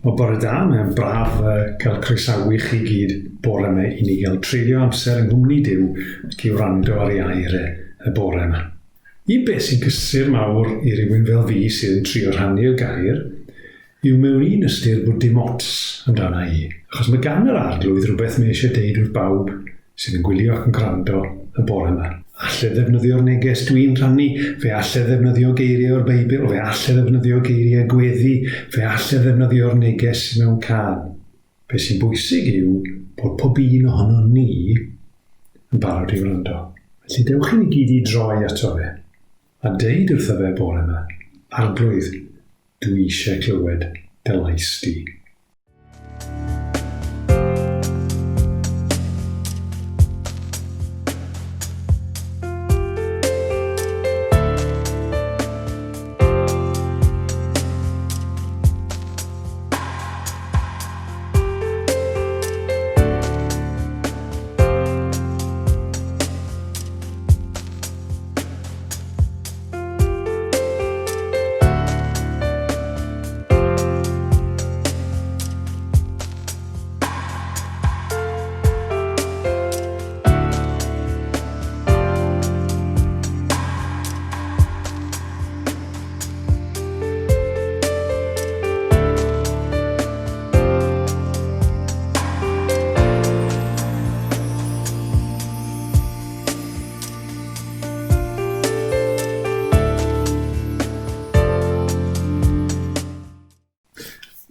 Wel, bore da, mae'n braf cael croesawu chi gyd bore yma i ni gael treulio amser yng nghwmni Duw ac i wrando ar ei air e y bore yma. Un beth sy'n gysur mawr i rywun fel fi sydd yn trio rhannu'r gair yw mewn un ystyr bod dim ots amdana i, achos mae gan yr Arglwydd rhywbeth mae eisiau deud wrth bawb sydd yn gwylio ac yn gwrando y bore yma. Alle ddefnyddio'r neges dwi'n rhannu, fe alle ddefnyddio geiriau o'r Beibl, fe alle ddefnyddio geiriau gweddi, fe alle ddefnyddio'r neges sydd mewn cân. Be sy'n bwysig yw bod pob un ohonon ni yn barod i wrando. Felly dewch i ni gyd i droi ato fe, a deud wrtho fe bore yma, Arglwydd, dwi eisiau clywed dy lais di.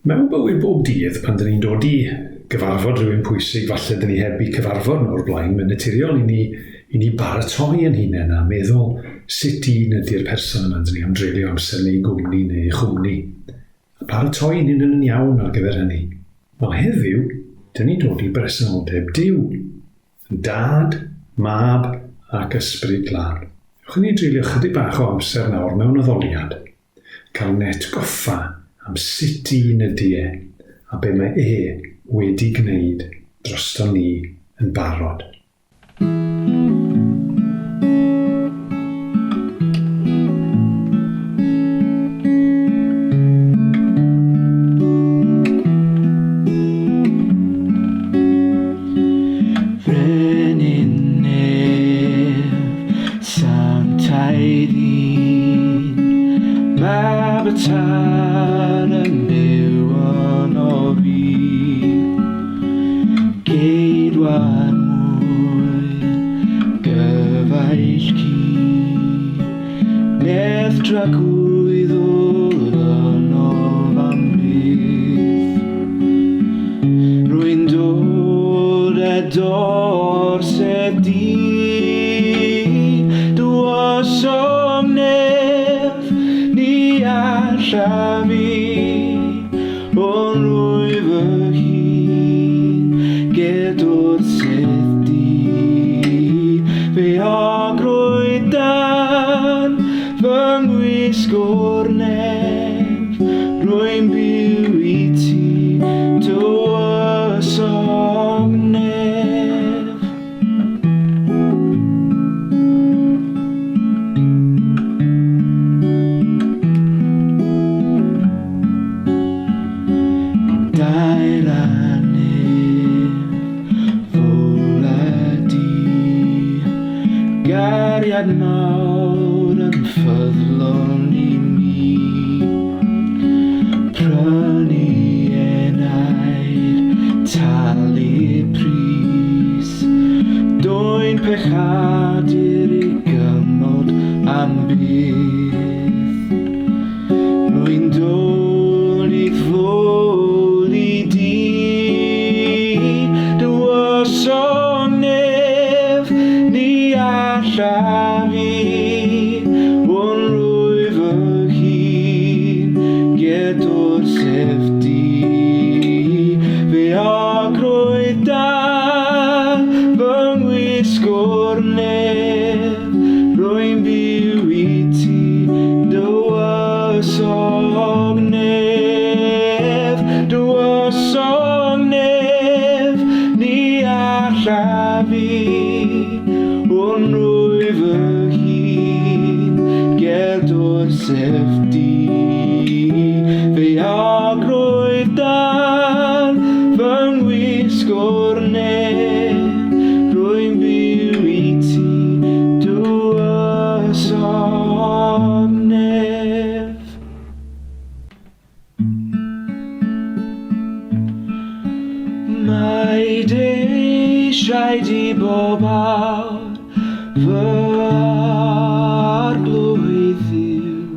Mewn bywyd bob dydd, pan dyn ni'n dod i gyfarfod rhywun pwysig, falle dyn ni heb i cyfarfod nhw o'r blaen, mae'n naturiol i ni, i ni baratoi yn hunain a meddwl sut un ydy'r person yma dyn ni am dreulio amser neu gwmni neu chwmni. A paratoi yn hunain yn iawn ar gyfer hynny. Wel heddiw, dyn ni'n dod i bresenoldeb Duw. Dad, Mab ac Ysbryd Glân. Ewch i ni dreulio chydig bach o amser nawr mewn addoliad, cael net goffa am sut un ydy e a be mae e wedi gwneud droston ni yn barod. Frenin nef, sanctaidd un, Mab y Tad yn byw yno fi. Geidwad mwyn, gyfaill cu, Nerth dragwyddol ynof am byth. Rwy'n dod a dor sedd di, Dywosog nef, ni allaf i, Ond rwy fy hun, ger wrth sedd di. Fe ogrwyd dan fy ngwisg o'r nef, Rwy'n byw i ti, tywysog nef. Dair a nef, fol a di, Gariad mawr yn ffyddlon i mi. Prynu enaid, talu pris, Dwyn pechadur i gymod am byth. Rwy'n dod i'th fod i di, Dywysog nef, ni allaf i, Ond rwy fy hun, gedw'r sef di. Fe agrwydd dan fy ngwisg o'r nef, Rwy'n byw i ti, dywysog nef, dywysog nef, ni allaf i, ond rwy fy hun, ger dwr sef di. Fe agrwydd da. eisiau di bob awr, fy arglwydd Dduw.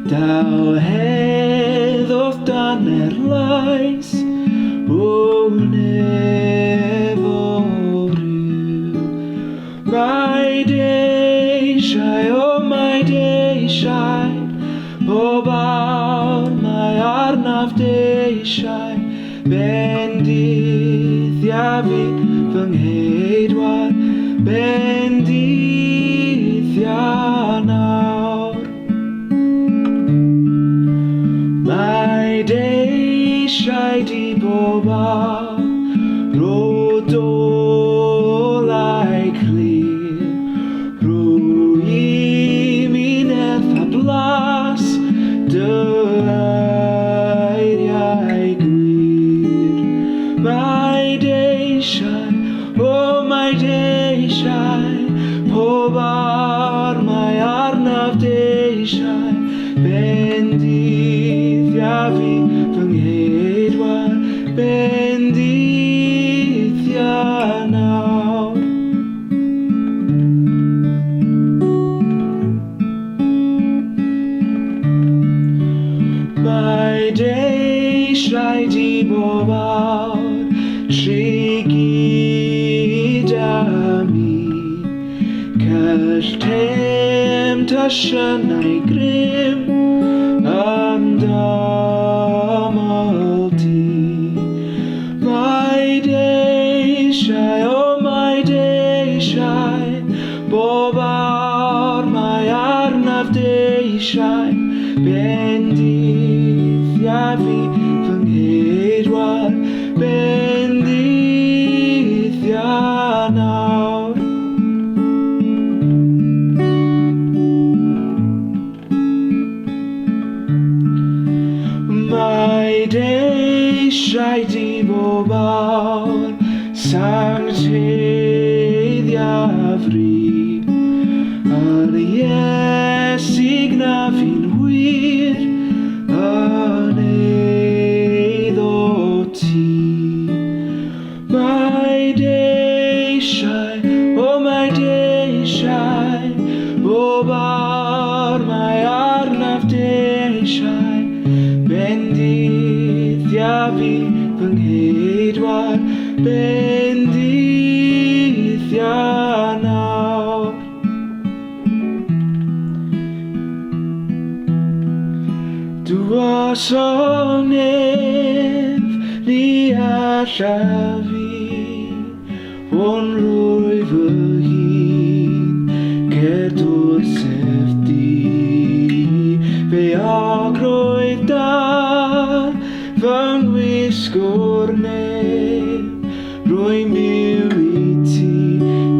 Daw heddwch dan er lais, o nef o ryw. Mae d'eisiau, o mae d'eisiau, bob awr mae arnaf d'eisiau, bendithia fi fy ngheidwad, bendithia nawr. Mae d'eisiau di bob awr, rho dolau clir, rho i mi nerth a blas dy eiriau gwir. Mae d'eisiau, o mae d'eisiau, pob awr mae arnaf d'eisiau, bendithia fi fy ngheidwad, bendithia nawr. Mae d'eisiau di bob awr, tri gyda mi. Cell temtasiynau grym yn d'ymyl di. Mae d'eisiau, o mae d'eisiau, bob awr mae arnaf d'eisiau, bendithia fi fy ngheidwad, bendithia nawr. Mae d'eisiau di bob awr, sancteiddia fri. Yr Iesu gna fi'n wir yn eiddo ti. Mae d'eisiau, o mae d'eisiau, bob awr mae arnaf d'eisiau, bendithia fi fy ngheidwad, bendithia nawr. Dywysog nef, ni allaf fi, ond rwy fy hun, cerdwr sef di. Fe ogroedd dar, fy ngwisgo'r nef, rwy'n byw i ti,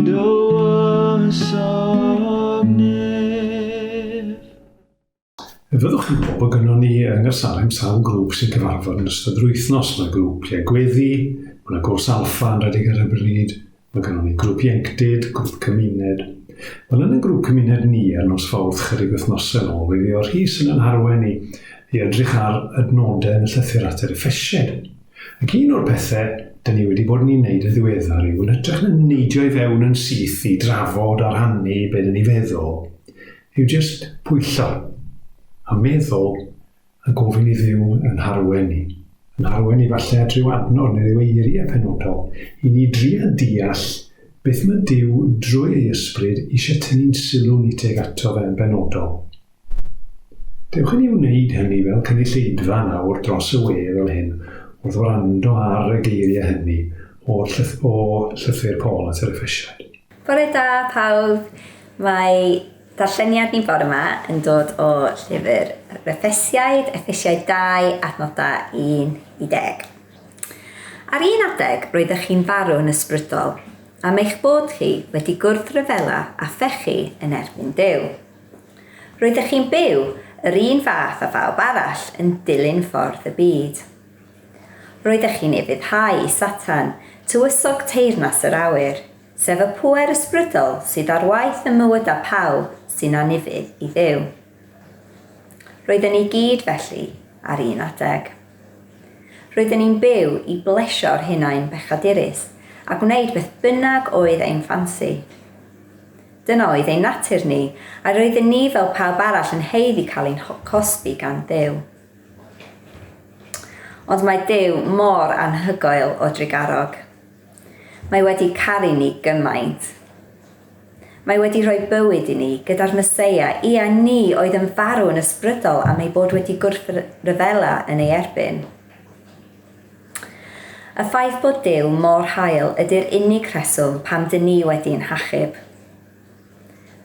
dywysog nef. Fyddwch chi'n gwybod bod gynnon ni yng Nghaersalem sawl grŵp sy'n cyfarfod yn ystod yr wythnos. Mae grŵp lle gweddi, mae yna gwrs alffa yn rhedeg ar y bryd, mae gynnon ni grŵp ieuenctid, grŵp cymuned. Wel, yn y grŵp cymuned ni ar nos Fawrth chydig wythnosau yn ôl, fe fuodd Rhys yn yn harwain ni i edrych ar adnodau yn y llythyr at yr Effesiaid. Ac un o'r pethau dyn ni wedi bod yn ei wneud yn ddiweddar yw yn hytrach na neidio i fewn yn syth i drafod a rhannu be dyn ni feddwl, yw jyst pwyllo a meddwl a gofyn i Dduw yn harwen ni. Yn harwen ni falle at ryw adnod neu ryw eiriau penodol i ni drio deall beth mae Duw drwy ei ysbryd eisiau tynnu'n sylw ni tuag ato fe yn benodol. Dewch i ni wneud hynny fel cynulleidfa nawr dros y we fel hyn wrth wrando ar y geiriau hynny o, llyth o llythyr Paul at yr Effesiaid. Bore da pawb! Mae darlleniad ni bore yma yn dod o llyfr yr Effesiaid, Effesiaid 2, adnodau 1 i 10. Ar un adeg roeddech chi'n farw yn ysbrydol, am eich bod chi wedi gwrthryfela a phechu yn erbyn Duw. Roeddech chi'n byw yr un fath â phawb arall yn dilyn ffordd y byd. Roeddech chi'n ufuddhau i Satan, tywysog teyrnas yr awyr, sef y pŵer ysbrydol sydd ar waith ym mywydau pawb sy'n anufudd i Dduw. Roedden ni gyd felly ar un adeg. Roedden ni'n byw i blesio'r hunain bechadurus. a gwneud beth bynnag oedd ein ffansi. Dyna oedd ein natur ni, a roedden ni fel pawb arall yn haeddu cael ein cosbi gan Dduw. Ond mae Duw mor anhygoel o drugarog. Mae wedi caru ni gymaint. Mae wedi rhoi bywyd i ni gyda'r Meseia, ia ni oedd yn farw yn ysbrydol am ei bod wedi gwrthryfela yn ei erbyn. Y ffaith bod Duw mor hael ydy'r unig rheswm pam dyn ni wedi'n hachub.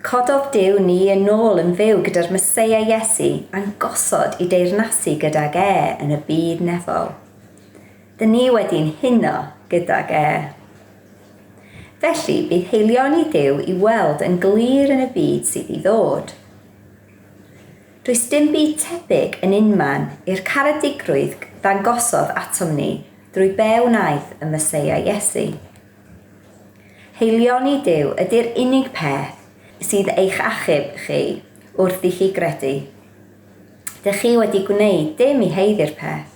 Cododd Duw ni yn ôl yn fyw gyda'r Meseia Iesu a'n gosod i deyrnasu gydag e yn y byd nefol. Dyn ni wedi'n huno gydag e. Felly, bydd haelioni Duw i weld yn glir yn y byd sydd i ddod. Does dim byd tebyg yn unman i'r caredigrwydd ddangosodd atom ni drwy be wnaeth y Meseia Iesu. Haelioni Duw ydy'r unig peth sydd eich achub chi wrth i chi gredu. Dych chi wedi gwneud dim i haeddu'r peth.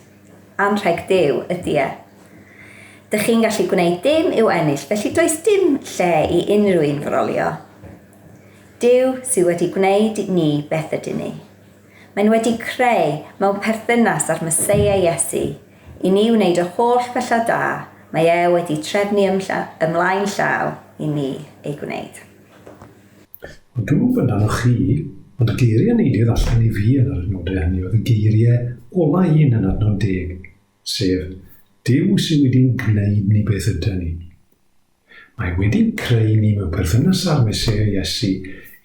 Anrheg Duw ydy e. Dych chi'n gallu gwneud dim i'w ennill, felly does dim lle i unrhyw un frolio. Duw sydd wedi gwneud ni beth ydyn ni. Mae'n wedi creu mewn perthynas â'r Meseia Iesu i ni wneud y holl bethau da mae e wedi trefnu ymlaen llaw i ni ei gwneud. Wel, dwi'm yn gwybod amdano chi, ond y geiriau neidiodd allan i fi yn yr adnodau hynny oedd y geiriau ola un yn adnod deg, sef, Duw sydd wedi'n gwneud ni beth ydy ni. Mae wedi'n creu ni mewn perthynas â'r Meseia Iesu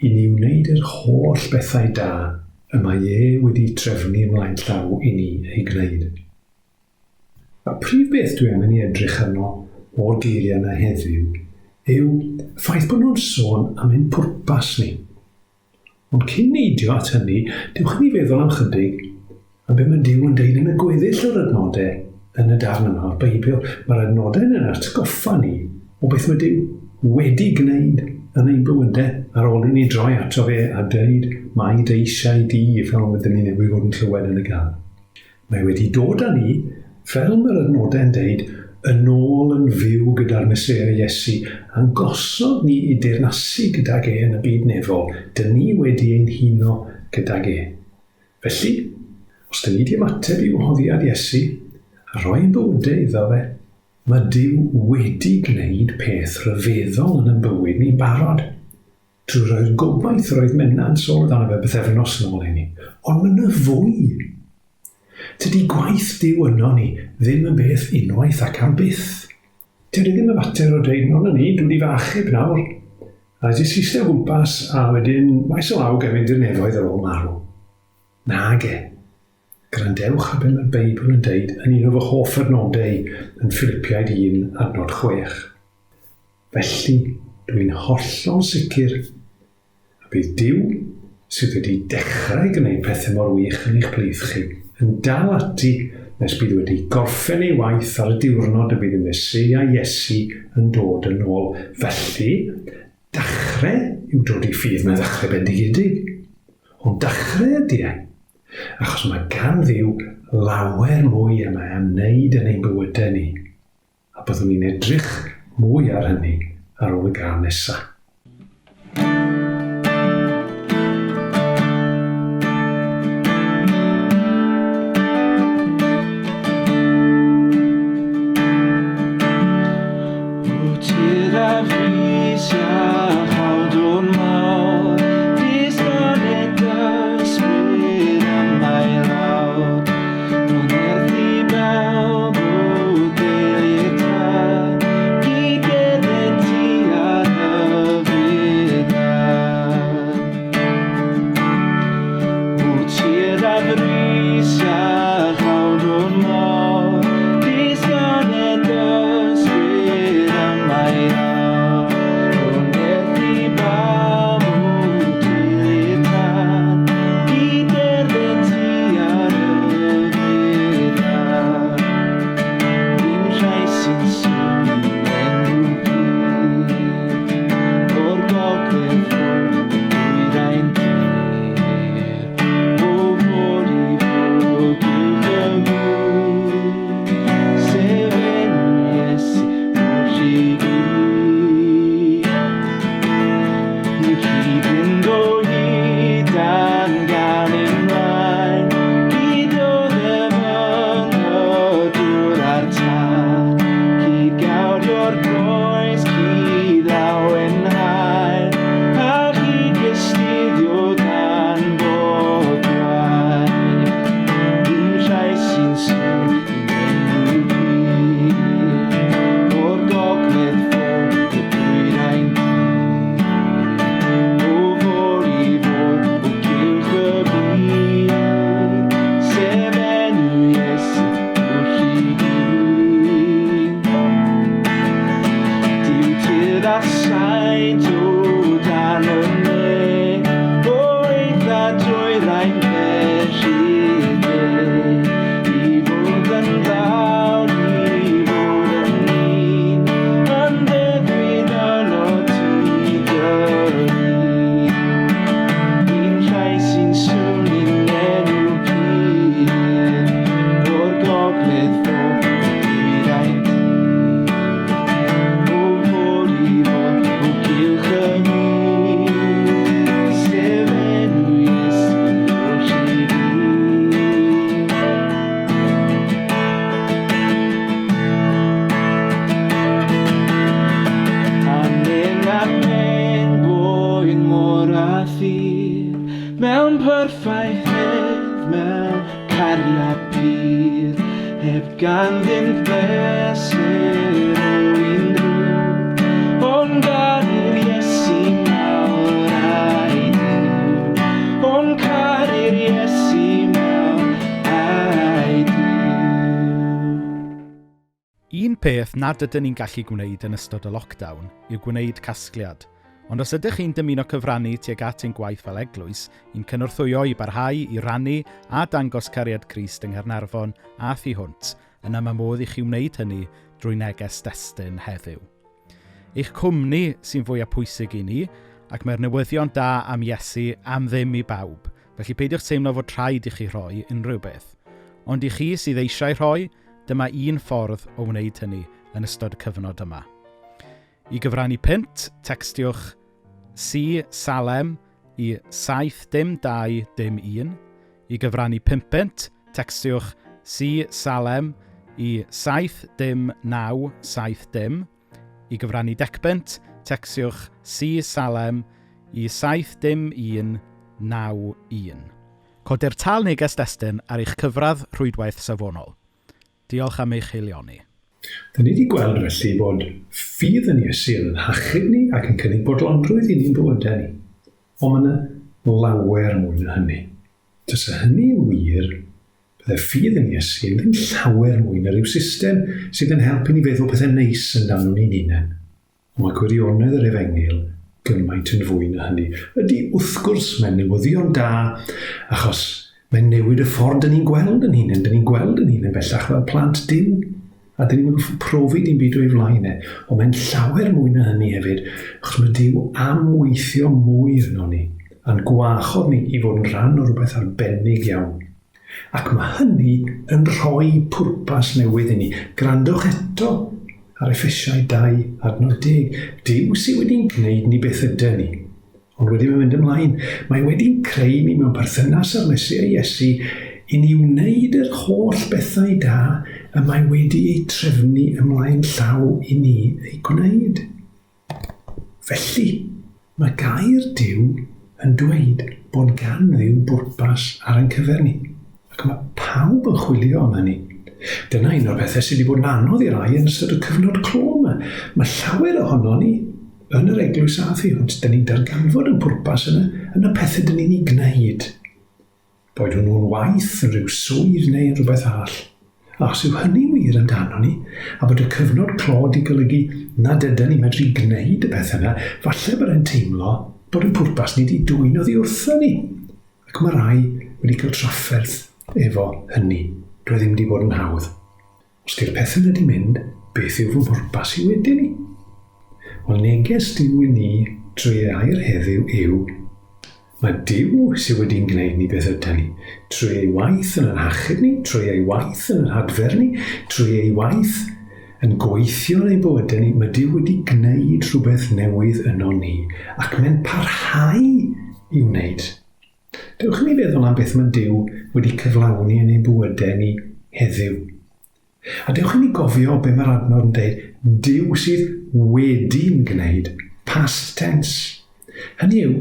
i ni wneud yr holl bethau da y mae e wedi trefnu ymlaen llaw i ni eu gwneud. Y prif beth dwi angen i edrych arno o'r geiriau yna heddiw yw y ffaith bod nhw'n sôn am ein pwrpas ni. Ond cyn neidio at hynny, dewch i ni feddwl am chydig am be mae Duw yn deud yn y gweddill o'r adnodau yn y darn yma o'r Beibl. Mae'r adnodau yn atgoffa ni o beth mae Duw wedi gwneud yn ein bywydau ar ôl i ni droi ato fe a deud mai dy eisiau di, fel rydyn ni newydd fod yn clywed yn y gân. Mae wedi dod â ni, fel mae'r adnodau'n deud, yn ôl yn fyw gyda'r Meseia Iesu, a'n gosod ni i deyrnasu gydag e yn y byd nefol. Dyn ni wedi ein huno gydag e. Felly, os dyn ni wedi ymateb i wahoddiad Iesu, a rhoi ein bywydau iddo fe, mae Duw wedi gwneud peth rhyfeddol yn ein bywyd ni'n barod. Drwy roi'r gobaith roedd Menna yn sôn amdano fe bythefnos yn ôl i ni. Ond mae yna fwy. Tydi gwaith Duw yno ni ddim yn beth unwaith ac am byth. Tydi ddim yn fater o dweud, no na ni, dwi wedi fy achub nawr. A jyst eistedd o gwmpas a wedyn maes o law gael mynd i'r nefoedd ar ôl marw. Nage. Gwrandewch ar be mae'r Beibl yn deud yn un o fy hoff adnodau yn Philipiaid 1 adnod 6. Felly, dw i'n hollol sicr y bydd Duw, sydd wedi dechrau gwneud pethau mor wych yn eich plith chi, yn dal ati nes bydd wedi gorffen ei waith ar y diwrnod y bydd y Meseia Iesu yn dod yn ôl. Felly, dachrau yw dod i ffydd, mae'n ddechrau bendigedig. Ond dachrau ydy e, achos mae gan Dduw lawer mwy y mae am wneud yn ein bywydau ni. A byddwn ni'n edrych mwy ar hynny ar ôl y gân nesa. Gan ddim pleser o unrhyw, Ond garu'r Iesu mawr a'i Duw. Ond caru'r Iesu mawr a'i Duw. Un peth nad ydyn ni'n gallu gwneud yn ystod y lockdown yw gwneud casgliad. Ond os ydych chi'n dymuno cyfrannu tuag at ein gwaith fel eglwys, i'n cynorthwyo i barhau i rannu a dangos cariad Crist yng Nghaernarfon a thu hwnt, yna mae modd i chi wneud hynny drwy neges destun heddiw. Eich cwmni sy'n fwyaf pwysig i ni, ac mae'r newyddion da am Iesu am ddim i bawb, felly peidiwch teimlo fod rhaid i chi rhoi unrhyw beth. Ond i chi sydd eisiau rhoi, dyma un ffordd o wneud hynny yn ystod y cyfnod yma. I gyfrannu punt, tecstiwch C Salem i 7 dim 2 dim 1. I gyfrannu pumpent, tecstiwch C Salem i 7 dim 9 7 dim. I gyfrannu decpunt, tecstiwch C Salem i 7 dim 1 9 1. Codir tal neges destun ar eich cyfradd rhwydwaith safonol. Diolch am eich haelioni. Dyn ni wedi gweld felly bod ffydd yn Iesu yn ein hachub ni ac yn cynnig bodlonrwydd i ni'n bywydau ni. Ond mae yna lawer mwy na hynny. Tasa hynny'n wir, bydde ffydd yn Iesu yn ddim llawer mwy na rhyw system sydd yn helpu ni feddwl pethau neis amdanon ni'n hunain. Ond mae gwirionedd yr Efengyl gymaint yn fwy na hynny. Ydy, wrth gwrs, mae'n newyddion da, achos mae'n newid y ffordd dyn ni'n gweld yn hunain. Dyn ni'n gweld yn hunain bellach fel plant Duw, a dyn ni'n gorfod profi dim byd o'i flaen e. Ond mae'n llawer mwy na hynny hefyd, achos mae Duw am weithio mwy yno ni, a'n gwahodd ni i fod yn rhan o rhywbeth arbennig iawn. Ac mae hynny yn rhoi pwrpas newydd i ni. Gwrandwch eto ar Effesiau 2 adnod 10. Duw sydd wedi'n gwneud ni beth ydyn ni. Ond wedyn mae'n mynd ymlaen. Mae wedi'n creu ni mewn perthynas â'r Mesia Iesu i ni wneud yr holl bethau da y mae wedi eu trefnu ymlaen llaw i ni eu gwneud. Felly, mae gair Duw yn dweud bod gan Dduw bwrpas ar ein cyfer ni, ac mae pawb yn chwilio am hynny. Dyna un o'r pethau sydd wedi bod yn anodd i rai yn ystod y cyfnod clo yma. Mae llawer ohono ni yn yr eglwys a thu hwnt, dyn ni'n darganfod yn pwrpas yn y, yn y pethau dyn ni'n ei gwneud. Boed hwnnw'n waith, yn rhyw swydd neu yn rhywbeth arall. A os yw hynny'n wir amdano ni, a bod y cyfnod clo 'di golygu nad ydyn ni'n medru gwneud y pethau yna, falle bod e'n teimlo bod ein pwrpas ni 'di dwyn oddi wrtho ni. Ac mae rai wedi cael trafferth efo hynny. Dyw e ddim 'di bod yn hawdd. Os 'di'r pethau yna 'di mynd, beth yw fy mhwrpas i wedyn 'ny? Wel, neges Duw i ni drwy ei air heddiw yw, Mae Duw sydd wedi'n gwneud ni beth ydan ni, trwy ei waith yn ein hachub ni, trwy ei waith yn ein hadfer ni, trwy ei waith yn gweithio yn ein bywydau ni, mae Duw wedi gwneud rhywbeth newydd yno ni, ac mae'n parhau i wneud. Dewch i ni feddwl am beth mae Duw wedi cyflawni yn ein bywydau ni heddiw. A dewch i ni gofio be mae'r adnod yn dweud, Duw sydd wedi'n gwneud, past tense. Hynny yw,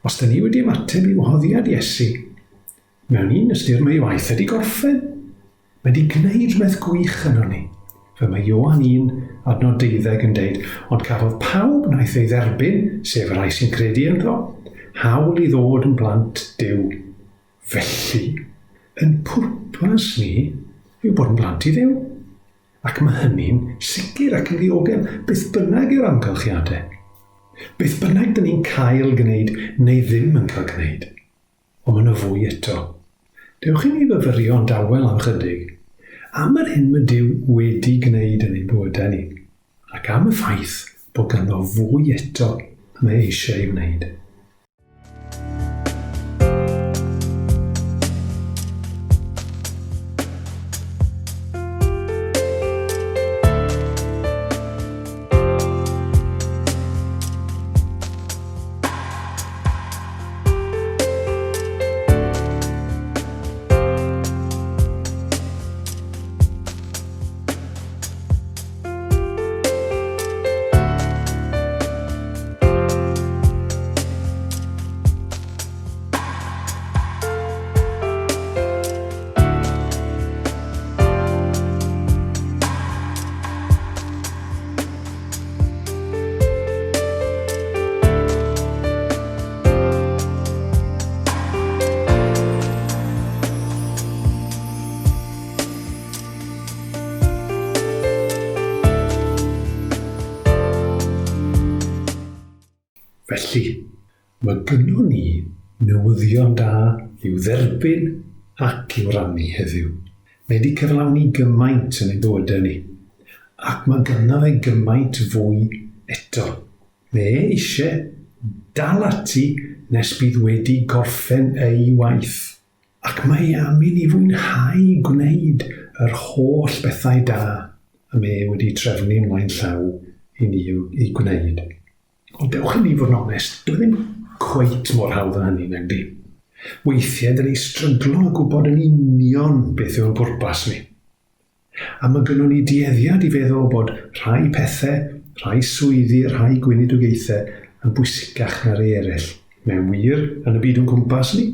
os da ni wedi ymateb i wahoddiad Iesu, mewn un ystyr mae ei waith wedi gorffen. Mae wedi gwneud rhywbeth gwych yno ni. Fel mae Ioan 1, adnod 12 yn deud, ond cafodd pawb wnaeth ei dderbyn, sef y rhai sy'n credu ynddo, hawl i ddod yn blant Duw. Felly, ein pwrpas ni yw bod yn blant i Dduw. Ac mae hynny'n sicr ac yn ddiogel, beth bynnag yw'r amgylchiadau. Beth bynnag dyn ni'n cael gwneud neu ddim yn cael gwneud. Ond mae 'na fwy eto. Dewch i ni fyfyrio'n dawel am chydig am yr hyn mae Duw wedi gwneud yn ein bywydau ni, ac am y ffaith bod ganddo fwy eto y mae eisiau ei wneud. Felly, mae gynnon ni newyddion da i'w dderbyn ac i'w rannu heddiw. Mae wedi cyflawni gymaint yn ein bywydau ni, ac mae gynno fe gymaint fwy eto. Mae e eisiau dal ati nes bydd wedi gorffen ei waith. Ac mae e am i ni fwynhau gwneud yr holl bethau da y mae e wedi trefnu ymlaen llaw i ni eu gwneud. Ond dewch i ni fod yn onest, dyw e ddim cweit mor hawdd â hynny, nag di? Weithiau, dyn ni stryglo a gwybod yn union beth yw'n pwrpas ni. A mae gynnon ni dueddiad i feddwl bod rhai pethau, rhai swyddi, rhai gweinidogaethau yn bwysicach na rhai eraill. Mae'n wir yn y byd o'n cwmpas ni.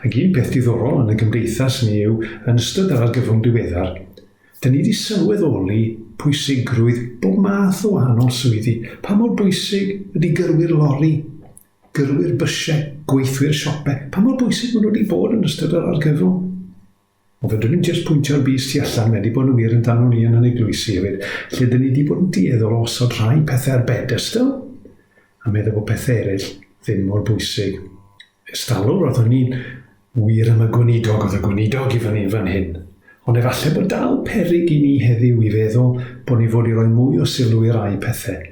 Ac un peth diddorol yn y gymdeithas ni yw, yn ystod yr argyfwng diweddar, dyn ni wedi sylweddoli pwysigrwydd bob math o wahanol swyddi. Pa mor bwysig ydy gyrwyr lori, gyrwyr bysiau, gweithwyr siopau? Pa mor bwysig maen nhw wedi bod yn ystod yr argyfwng? Ond fedrwn ni'm jyst pwyntio'r bys tu allan, mae 'di bod yn wir amdano ni yn yn eglwysi hefyd, lle 'dyn ni 'di bod yn dueddol o osod rhai pethau ar bedestal a meddwl bod pethau eraill ddim mor bwysig. Estalw, roeddwn ni'n wir am y gweinidog, oedd y gweinidog i fyny fan hyn. Ond efallai bod dal peryg i ni heddiw i feddwl bod ni fod i roi mwy o sylw i rai pethau.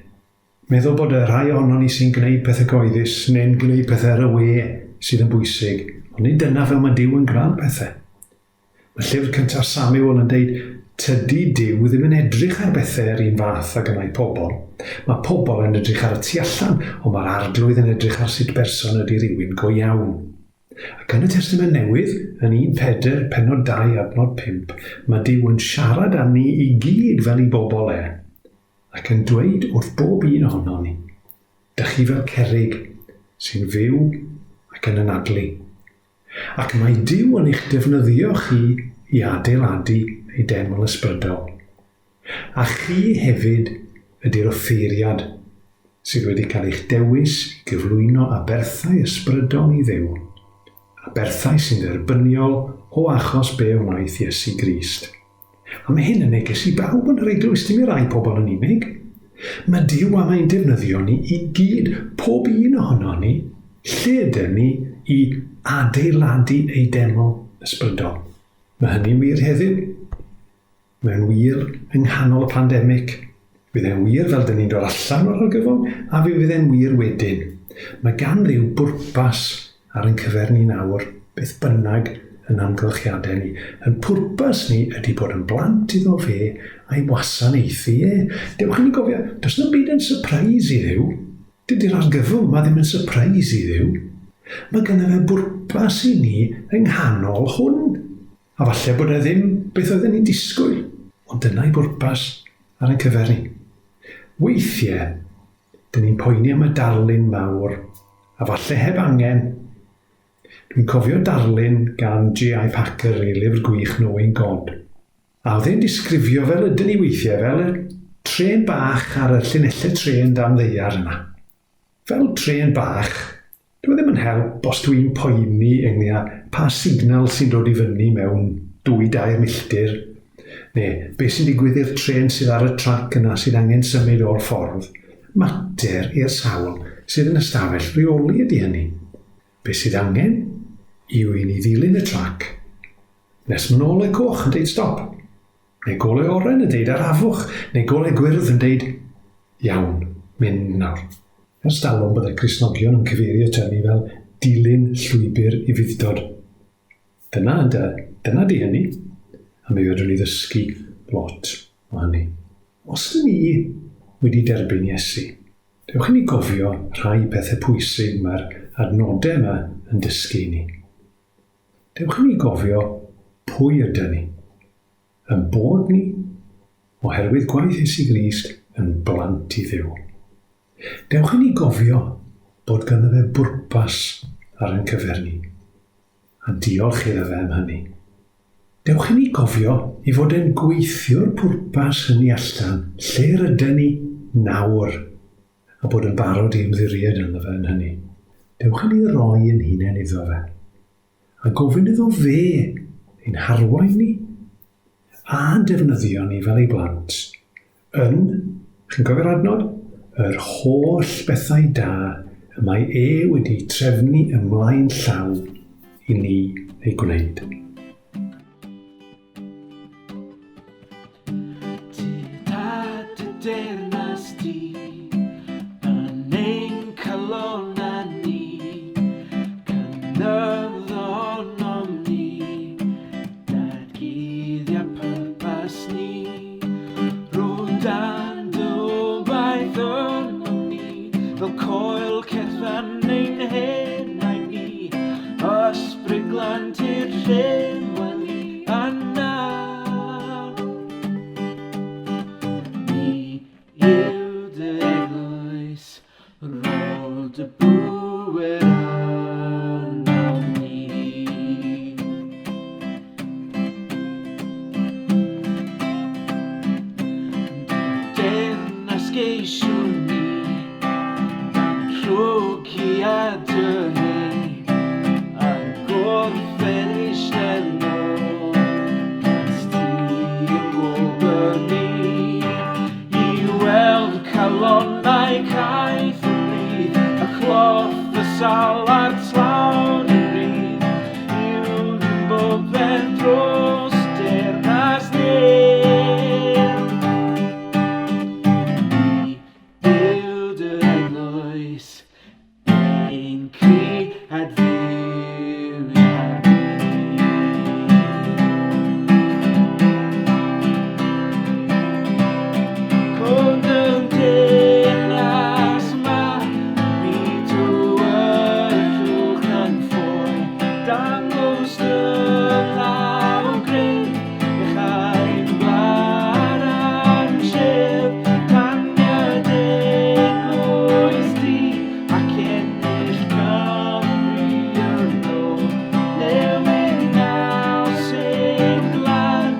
Meddwl bod y rhai ohonon ni sy'n gwneud pethau cyhoeddus neu'n gwneud pethau ar y we sydd yn bwysig, ond nid dyna fel mae Duw yn gwneud pethau. Mae llyfr cyntaf Samuel yn deud, tydi Duw ddim yn edrych ar bethau yr un fath ag y mae pobl. Mae pobl yn edrych ar y tu allan, ond mae'r Arglwydd yn edrych ar sut berson ydy rhywun go iawn. Ac yn y Testament Newydd, yn 1 Pedr, pennod 2, adnod 5, mae Duw yn siarad â ni i gyd fel i bobl e. Ac yn dweud wrth bob un ohonon ni, Dych chi fel cerrig sy'n fyw ac yn anadlu. Ac mae Duw yn eich defnyddio chi i adeiladu ei deml ysbrydol. A chi hefyd ydy'r offeiriad sydd wedi cael eich dewis i gyflwyno aberthau ysbrydol i Dduw, aberthau sy'n dderbyniol o achos be wnaeth Iesu Grist. A mae hyn yn neges i bawb yn yr eglwys, dim i rai pobl yn unig. Mae Duw am ein defnyddio ni i gyd, pob un ohono ni, lle ydym ni i adeiladu ei deml ysbrydol. Mae hynny'n wir heddiw. Mae'n wir yng nghanol y pandemig. Fydd e'n wir fel dyn ni'n dod allan o'r argyfwng, a fe fydd e'n wir wedyn. Mae gan Dduw bwrpas ar ein cyfer ni nawr, beth bynnag yn amgylchiadau ni. Yn pwrpas ni ydy bod yn blant iddo fe a'i wasanaethu e. Dewch i ni gofio, does na'm byd yn surprise i Dduw. Dydy'r argyfwng yma ddim yn surprise i Dduw. Mae gynno fe bwrpas i ni yng nghanol hwn. A falle bod e ddim beth oedden ni'n disgwyl, ond dyna'i bwrpas ar ein cyfer ni. Weithiau, dyn ni'n poeni am y darlun mawr, a falle heb angen. Dwi'n cofio darlun gan J.I. Packer yn ei lyfr gwych Knowing God. A oedd e'n disgrifio fel ydyn ni weithiau, fel y trên bach ar y llinellau trên dan ddaear yna. Fel trên bach, dyw e ddim yn help os dw i'n poeni ynglŷn â pa signal sy'n dod i fyny mewn dwy dair milltir, neu beth sy'n digwydd i'r trên sydd ar y trac yna sydd angen symud o'r ffordd. Mater i'r sawl sydd yn ystafell reoli ydy hynny. Beth sydd angen yw i ni ddilyn y trac nes mae'n ôl y coch yn deud stop. Neu golau oren yn deud arafwch, neu golau gwyrdd yn deud iawn, mynd nawr. Ers talwm byddai Cristnogion yn cyfeirio at hynny fel dilyn llwybr ufudd-dod. Dyna, ynde, dyna di hynny. A mi fedrwn ni ddysgu lot o hynny. Os ydyn ni wedi derbyn Iesu, dewch i ni gofio rhai pethau pwysig mae'r adnodau yma yn dysgu i ni. Dewch i ni gofio pwy ydyn ni. Ein bod ni, oherwydd gwaith Iesu Grist, yn blant i Dduw. Dewch i ni gofio bod ganddo fe bwrpas ar ein cyfer ni, a diolch iddo fe am hynny. Dewch i ni gofio ei fod e'n gweithio'r pwrpas hynny allan lle rydyn ni nawr, a bod yn barod i ymddiried ynddo fe yn hynny. Dewch i ni roi ein hunain iddo fe, a gofyn iddo fe ein harwain ni, a'n defnyddio ni fel ei blant, yn, chi'n cofio'r adnod? Yr holl bethau da y mae e wedi trefnu ymlaen llaw i ni ei gwneud. Ti dad y deyrnas di yn ein calonna ni, cynydd ohonom ni, datguddia pwrpas ni, rhwng dan dy obaith ynom ni, fel coel cethan ein henau ni, ysbryd glân tir llenwa ni, a nawr. Ni yw dy eglwys, rho dy bŵer arnom ni. Deyrnas geisiwn ni, llwciad dy hyn, a gorffen eistedd nôl, at ti yn gwobr ni, i weld calonnau caeth yn rhydd, a cloff y sal a'r tlawd yn rhydd, i'w dyn bob pen dros deyrnas Nuw. Ni yw dy eglwys, ein cri adfywiad ni. Cod yn deyrnas ma, byd tywyllwch yn ffoi, dangos dy law gref, iachau'n gwlad a'n tref, taniad eglwys di, ac ennill Cymru yn ôl. Newid naws ein gwlad,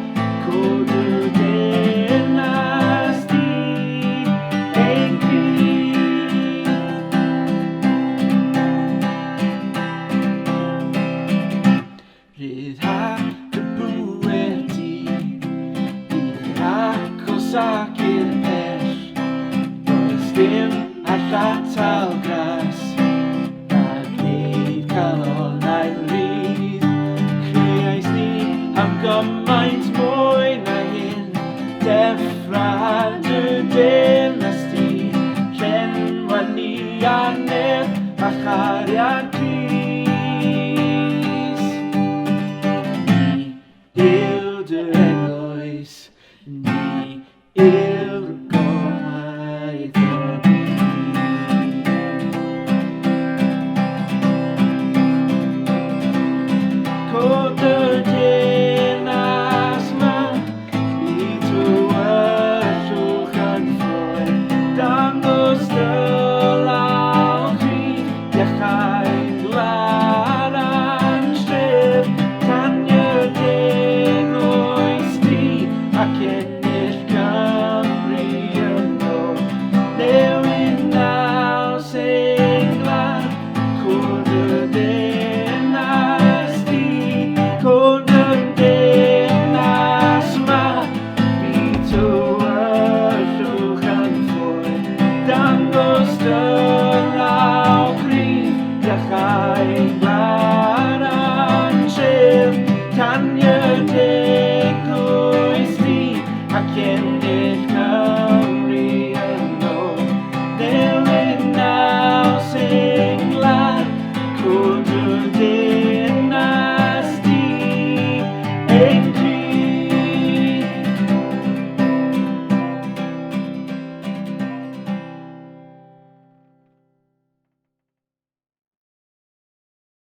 cod y deyrnas di, ein cri. Rhyddha dy bŵer di, i'r agos ac i'r pell. Does dim all atal gras, na gwneud calonnau'n rhydd. Creais ni am gymaint mwy na hyn, deffra dy deyrnas di, llenwa ni â nerth a chariad Crist. Ni yw dy eglwys, ni yw'r gobaith y byd. Cod y deyrnas ma, i tywyllwch yn ffoi, dangos dy law cryf, iachau'n gwlad a'n tref, taniad eglwys di, ac ennill